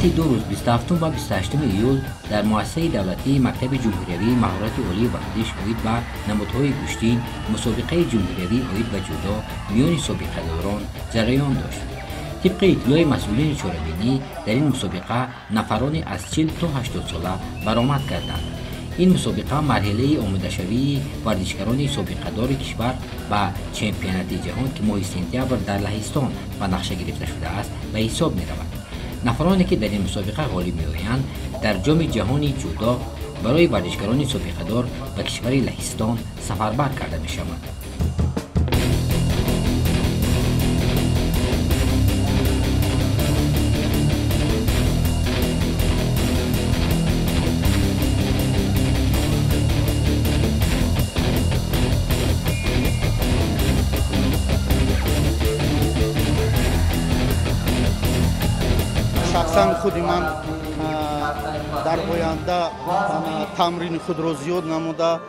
Муддати 2 рӯз 27 ва 28 июл дар муассисаи давлатии мактаби ҷумҳуриявии маҳорати олии варзиш оид ба намудҳои гӯштин мусобиқаи ҷумҳуриявӣ оид ба ҷудо миёни собиқадорон ҷараён дошт. Тибқи иттилои масъулини чорабинӣ, дар ин мусобиқа нафароне аз 40 то 80 сола баромад карданд. Ин мусобиқа марҳилаи омодашавии варзишгарони собиқадори кишвар ба чемпионати ҷаҳон, ки моҳи сентябр дар Лаҳистон ба нақша гирифта шудааст, ба ҳисоб меравад. Нафароне ки дар ин мусобиқа ғолиб меоянд, дар ҷоми ҷаҳони ҷудо барои варзишгарони собиқадор ба кишвари Лаҳистон сафарбар карда мешаванд. Шахсан худи ман дар оянда тамрини худро зиёд намуда,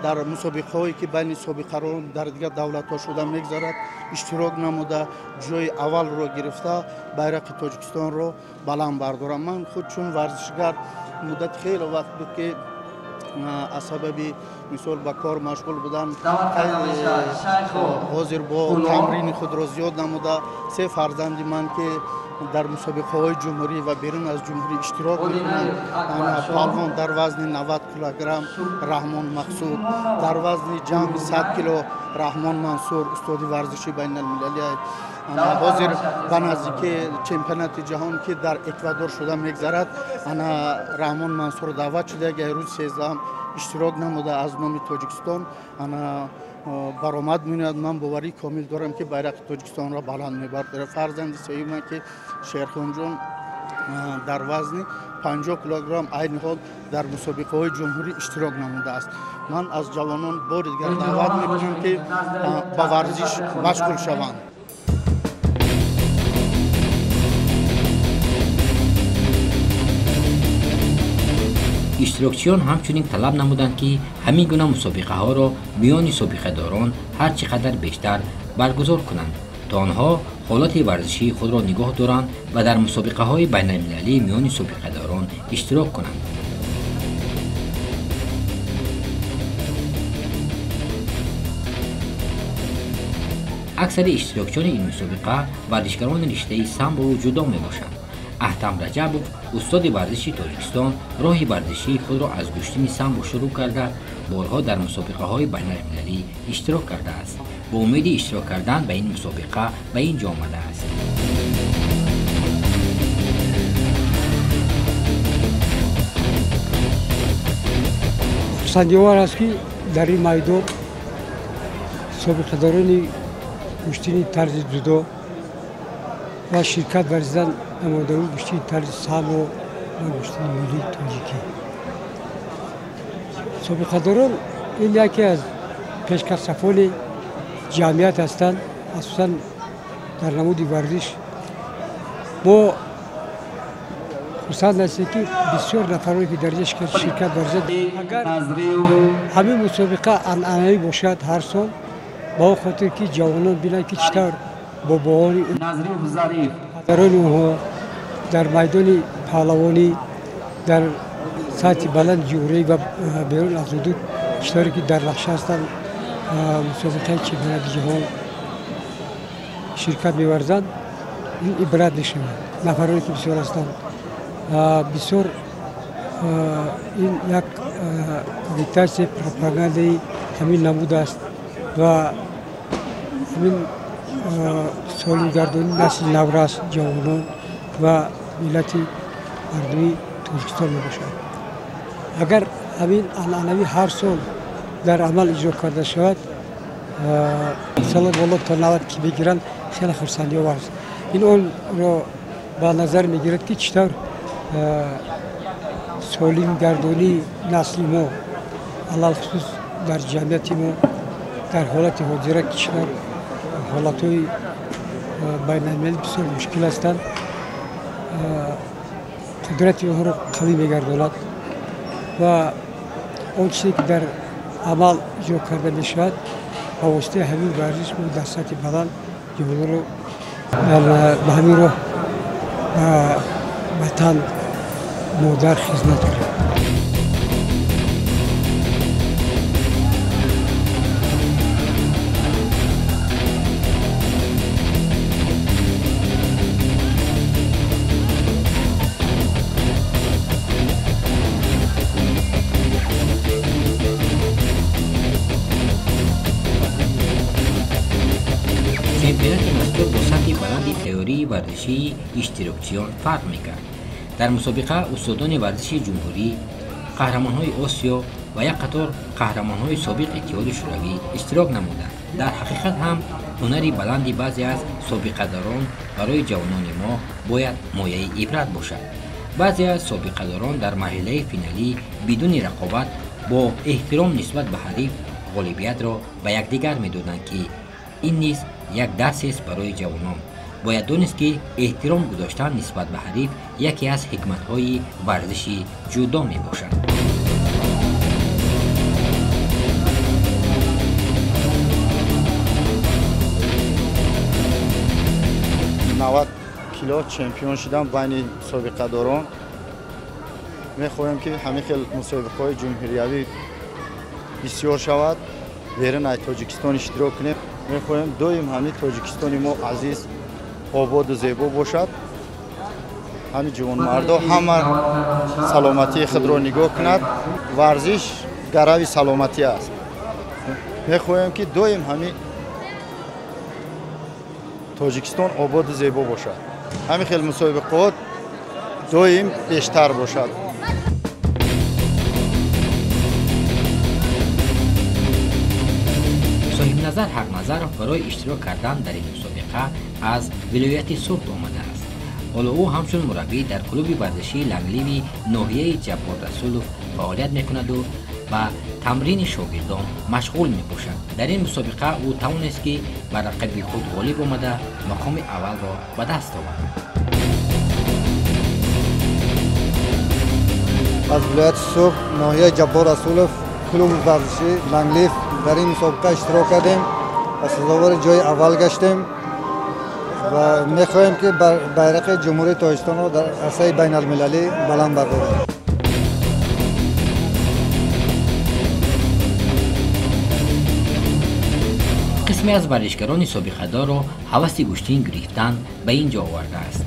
дар мусобиқаҳое ки байни собиқарон дар дигар давлатҳо шуда мегзарад, иштирок намуда, ҷои аввалро гирифта, байрақи Тоҷикистонро баланд бардорам. Ман худ чун варзишгар муддати хеле вақт буд, ки аз сабаби мисол ба кор машғул будан, ҳозир бо тамрини худро зиёд намуда, се фарзанди ман ки дар мусобиқаҳои ҷумҳурӣ ва берун аз ҷумҳурӣ иштирок мекунанд, палвон дар вазни 90 килограмм Раҳмон Мақсуд, дар вазни ҷамъи 100 кило Раҳмон Мансур, устоди варзиши байналмилалӣ. Ҳозир ба наздики чемпионати ҷаҳон, ки дар Эквадор шуда мегзарад, ана Раҳмон Мансур даъват шуда, рӯзи 13 иштирок намуда аз номи Тоҷикистон ана баромад мекунад. Ман боварии комил дорам, ки байрақи Тоҷикистонро баланд мебардорад. Фарзанди сеюм, ки Шерхонҷон дар вазни 50 килограмм айни ҳол дар мусобиқаҳои ҷумҳурӣ иштирок намудааст. Ман аз ҷавонон бори дигар даъват мекунам, ки ба варзиш машғул шаванд. Иштирокчиён ҳамчунин талаб намуданд, ки ҳамин гуна мусобиқаҳоро миёни собиқадорон ҳар чӣ қадар бештар баргузор кунанд, то онҳо ҳолати варзишии худро нигоҳ доранд ва дар мусобиқаҳои байналмилалӣ миёни собиқадорон иштирок кунанд. Аксари иштирокчиёни ин мусобиқа варзишгарони риштаи самбову ҷудо мебошанд. Аҳтам Раҷабов, устоди варзиши Тоҷикистон, роҳи варзишии худро аз гӯштини самбо шурӯъ карда, борҳо дар мусобиқаҳои байналмилалӣ иштирок кардааст. Бо умеди иштирок кардан ба ин мусобиқа ба ин ҷо омадааст. Хурсандиовар аст, ки дар ин майдон собиқадорони гӯштини тарзи ҷудо ва ширкат варзидан намояндаҳои гӯштини тарзи самбо ва гӯштини миллии тоҷикӣ. Собиқадорон ин яке аз пешкасафони ҷамъият ҳастанд, асосан дар намуди варзиш. Мо хурсанд ҳастем, ки бисёр нафароне ки дар ин ширкат варзанд. Агар ҳамин мусобиқа анъанавӣ бошад ҳар сол, ба он хотир ки ҷавонон бинанд, ки чӣ тавр бобоҳони падарони онҳо дар майдони паҳлавонӣ дар сатҳи баланд ҷумҳурӣ ва берун аз ҳудуд, чӣ тавре ки дар нақша ҳастанд, мусобиқаи чемпионати ҷаҳон ширкат меварзанд, ин ибрат мешавад. Нафароне ки бисёр ҳастанд, бисёр ин як агитатсия, пропагандаи ҳамин намуд аст ва ҳамин солимгардонии насли наврас, ҷавонон ва миллати мардуми Тоҷикистон мебошад. Агар ҳамин анъанавӣ ҳар сол дар амал иҷро карда шавад, соли боло то 90 ки бигиранд, хеле хурсандиовар аст. Ин онро ба назар мегирад, ки чӣ тавр солимгардонии насли мо, алалхусус дар ҷамъияти мо дар ҳолати ҳозира, ки чӣ тавр ҳолатҳои байналмилалӣ бисёр мушкил ҳастанд, қудрати онҳоро қавӣ мегардонад ва он чизе ки дар амал иҷро карда мешавад, ба воситаи ҳамин варзиш мо дар сатҳи баланд ҷавононро ба ҳамин роҳ ватан, модар хизмат кунем. Чемпионати мазкур бо сатҳи баланди тайёрии варзишии иштирокчиён фарқ мекард. Дар мусобиқа устодони варзиши ҷумҳурӣ, қаҳрамонҳои Осиё ва як қатор қаҳрамонҳои собиқ Иттиҳоди Шӯравӣ иштирок намуданд. Дар ҳақиқат ҳам ҳунари баланди баъзе аз собиқадорон барои ҷавонони мо бояд мояи ибрат бошад. Баъзе аз собиқадорон дар марҳилаи финалӣ бидуни рақобат бо эҳтиром нисбат ба ҳариф ғолибиятро ба якдигар медоданд, ки ин низ як дарсест барои ҷавонон. Бояд донист, ки эҳтиром гузоштан нисбат ба ҳариф яке аз ҳикматҳои варзиши ҷудо мебошад. 90 кило чемпион шудам байни собиқадорон. Мехоҳем, ки ҳамин хел мусобиқаҳои ҷумҳуриявӣ бисёр шавад, берун аз Тоҷикистон иштирок кунем. Мехоҳем доим ҳамин Тоҷикистони мо азиз, ободу зебо бошад. Ҳамин ҷавонмардо ҳама саломатии худро нигоҳ кунад. Варзиш гарави саломатӣ аст. Мехоҳем, ки доим ҳамин Тоҷикистон ободу зебо бошад. Ҳамин хел мусобиқот доим бештар бошад. Соҳибназар Ҳақназаров барои иштирок кардан дар ин мусобиқа аз вилояти Суғд омадааст. Ҳоло ӯ ҳамчун мураббӣ дар клуби варзишии Лангливи ноҳияи Ҷаббор Расулов фаъолият мекунаду ба тамрини шогирдон машғул мебошад. Дар ин мусобиқа ӯ тавонист, ки ба рақиби худ ғолиб омада, мақоми аввалро ба даст овард. Аз вилояти Суғд, ноҳияи Ҷаббор Расулов, клуби варзишии Ланглиф дар ин мусобиқа иштирок кардем ва сазовори ҷои аввал гаштем ва мехоҳем, ки байрақи Ҷумҳурии Тоҷикистонро дар арсаи байналмилалӣ баланд бардорем. Қисме аз варзишгарони собиқадорро ҳаваси гӯштин гирифтан ба ин ҷо овардааст.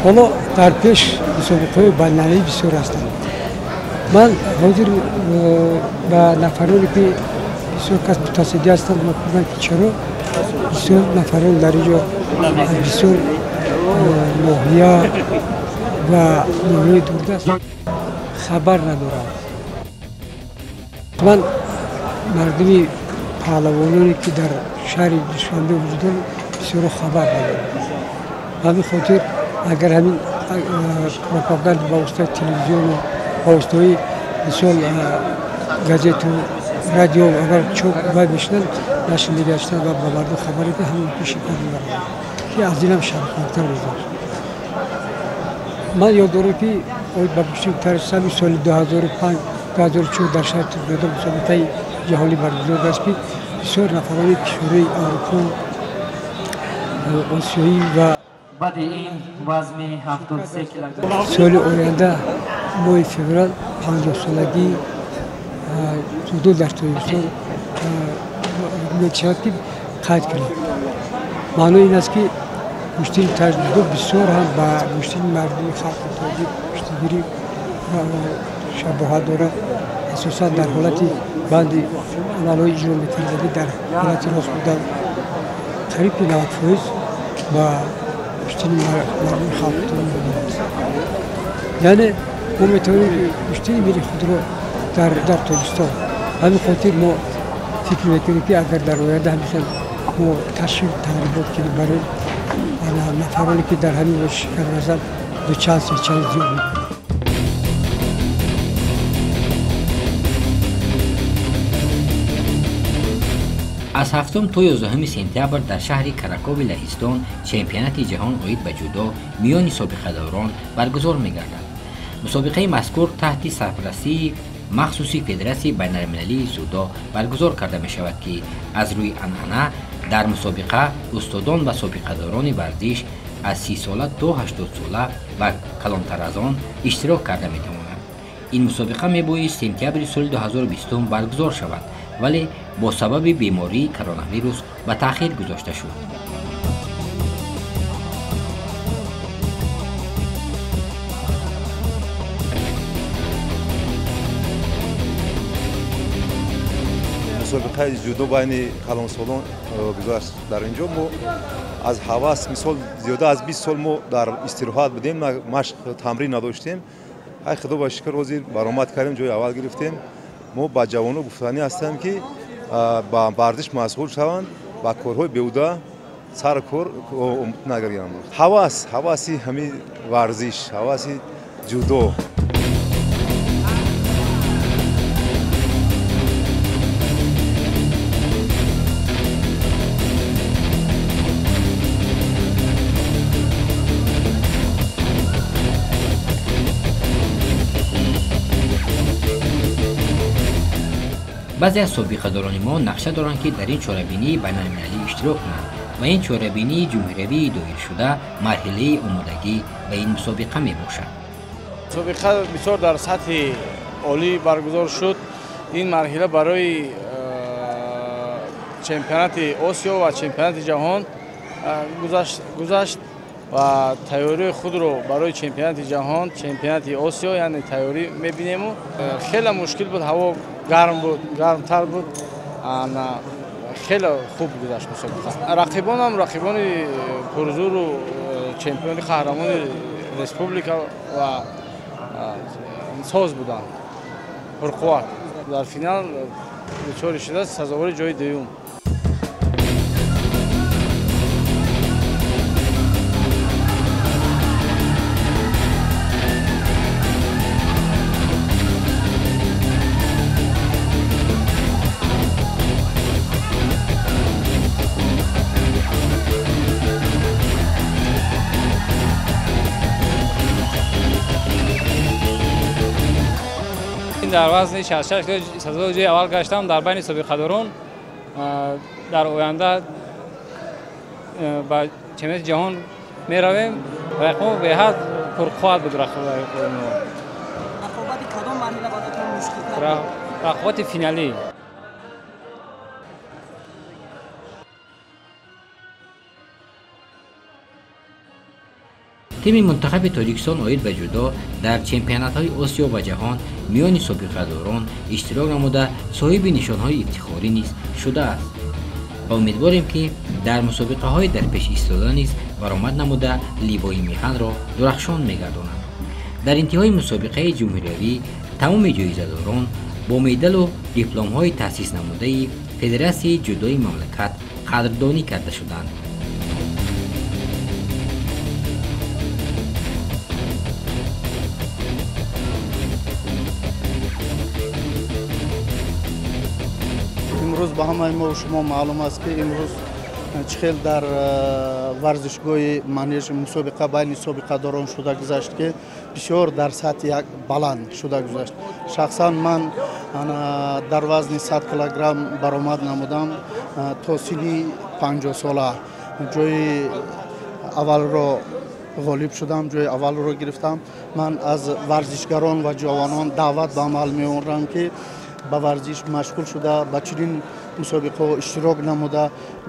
Ҳоло дар пеш мусобиқаҳои байналмилалӣ бисёр ҳастанд. Ман ҳозир ба нафароне, ки бисёр кас мутасаддӣ ҳастанд, мепурсам, ки чаро бисёр нафарон дар ин ҷо аз бисёр ноҳия ва ноҳияи дурдаст хабар надоранд. Ман мардуми паҳлавононе, ки дар шаҳри Душанбе вуҷуд доранд, бисёро хабар надоранд. Ба ҳамин хотир агар ҳамин пропаганда ба воситаи телевизиону, ба воситаи мисол газету, радио агар чоп вай мешуданд, нашр мегаштанд ва ба мардум хабар медоданд, ҳамон ки ширкат мебаранд, ки аз инам шарафмандтар мегузашт. Ман ёд дорам, ки оид ба гӯштини тарсами соли 2005, 2004 дар шаҳри Туркманистон мусобиқаи ҷаҳонӣ баргузор гашт, ки бисёр нафарони кишварҳои Аврупо, Осиёӣ ва баъди ин вазни 73 килограмм. Соли оянда моҳи феврал 50-солагии ҷудо дар Тоҷикистон мешавад, ки қайд кунем. Маънои ин аст, ки гӯштини ҷудо бисёр ҳам ба гӯштини мардуми халқи тоҷик гӯштигирӣ шабоҳат дорад. Асосан дар ҳолати банди амалҳои иҷро мекардагӣ, дар ҳолати рост будан, қариб ки 90% ба гӯштини мардуми халқи тоҷик будааст. Яъне мо метавонем гӯштини милли худро дар Тоҷикистон. Ҳамин хотир мо фикр мекунем, ки агар дар оянда ҳамин хел мо ташвиқ тарғибот кунем барои нафароне, ки дар ҳамин ширкат варзанд, ду чанд, се чанд зиёд мекунем. Аз 7 то 11 сентябр дар шаҳри Каракови Лаҳистон чемпионати ҷаҳон оид ба ҷудо миёни собиқадорон баргузор мегардад. Мусобиқаи мазкур таҳти сарпарастии махсуси Федератсияи байналмилалии ҷудо баргузор карда мешавад, ки аз рӯи анъана дар мусобиқа устодон ва собиқадорони варзиш аз 30 сола то 80 сола ва калонтар аз он иштирок карда метавонанд. Ин мусобиқа мебоист сентябри соли 2020 баргузор шавад, вале бо сабаби бемории коронавирус ба таъхир гузошта шуд. Мусобиқаи ҷудо байни калонсолон гузашт. Дар инҷо мо аз ҳавас, мисол, зиёда аз 20 сол мо дар истироҳат будем, машқ тамрин надоштем. Ай худо ба шукр, ҳозир баромад кардем, ҷои аввал гирифтем. Мо ба ҷавонон гуфтанӣ ҳастем, ки ба варзиш машғул шаванд, ба корҳои беҳуда сару кор нагиранд. Ҳавас, ҳаваси ҳамин варзиш, ҳаваси ҷудо. Баъзе аз собиқадорони мо нақша доранд, ки дар ин чорабинии байналмилалӣ иштирок кунанд ва ин чорабинии ҷумҳуриявии доиршуда марҳилаи омодагӣ ба ин мусобиқа мебошад. Мусобиқа бисёр дар сатҳи олӣ баргузор шуд. Ин марҳила барои чемпионати Осиё ва чемпионати ҷаҳон гузашт ва тайёрии худро барои чемпионати ҷаҳон, чемпионати Осиё, яъне тайёрӣ мебинему. Хеле мушкил буд, ҳаво гарм буд, гармтар буд, хеле хуб гузашт мусобиқа. Рақибонам рақибони пурзуру чемпиони қаҳрамони республика ва соз буданд, пурқувват. Дар финал дучори шуда сазовори ҷои дуюм. Дар вазни 66 кило сазовори ҷои аввал гаштам дар байни собиқадорон. Дар оянда ба чемпионати ҷаҳон меравем. Рақиб беҳад пурқувват буд. Рақобати кадом марҳила бароятон мушкилтар буд? Рақобати финалӣ. Тими мунтахаби Тоҷикистон оид ба ҷудо дар чемпионатҳои Осиё ва ҷаҳон миёни собиқадорон иштирок намуда соҳиби нишонҳои ифтихорӣ низ шудааст ва умедворем, ки дар мусобиқаҳои дар пеш истода низ баромад намуда ливои меҳанро дурахшон мегардонанд. Дар интиҳои мусобиқаи ҷумҳуриявӣ тамоми ҷоизадорон бо медалу дипломҳои таъсис намудаи Федератсияи ҷудои мамлакат қадрдонӣ карда шуданд. Имрӯз ба ҳамаи мо шумо маълум аст, ки имрӯз чӣ хел дар варзишгоҳи манеж мусобиқа байни собиқадорон шуда гузашт, ки бисёр дар сатҳи як баланд шуда гузашт. Шахсан ман дар вазни 100 килограмм баромад намудам то синни 50 сола. Ҷои аввалро ғолиб шудам, ҷои аввалро гирифтам. Ман аз варзишгарон ва ҷавонон даъват ба амал меорам, ки ба варзиш машғул шуда, ба чунин мусобиқаҳо иштирок намуда,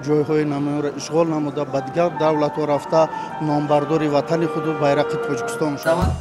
ҷойҳои намоёнро ишғол намуда, ба дигар давлатҳо рафта номбардори ватани худу байрақи Тоҷикистон шаванд.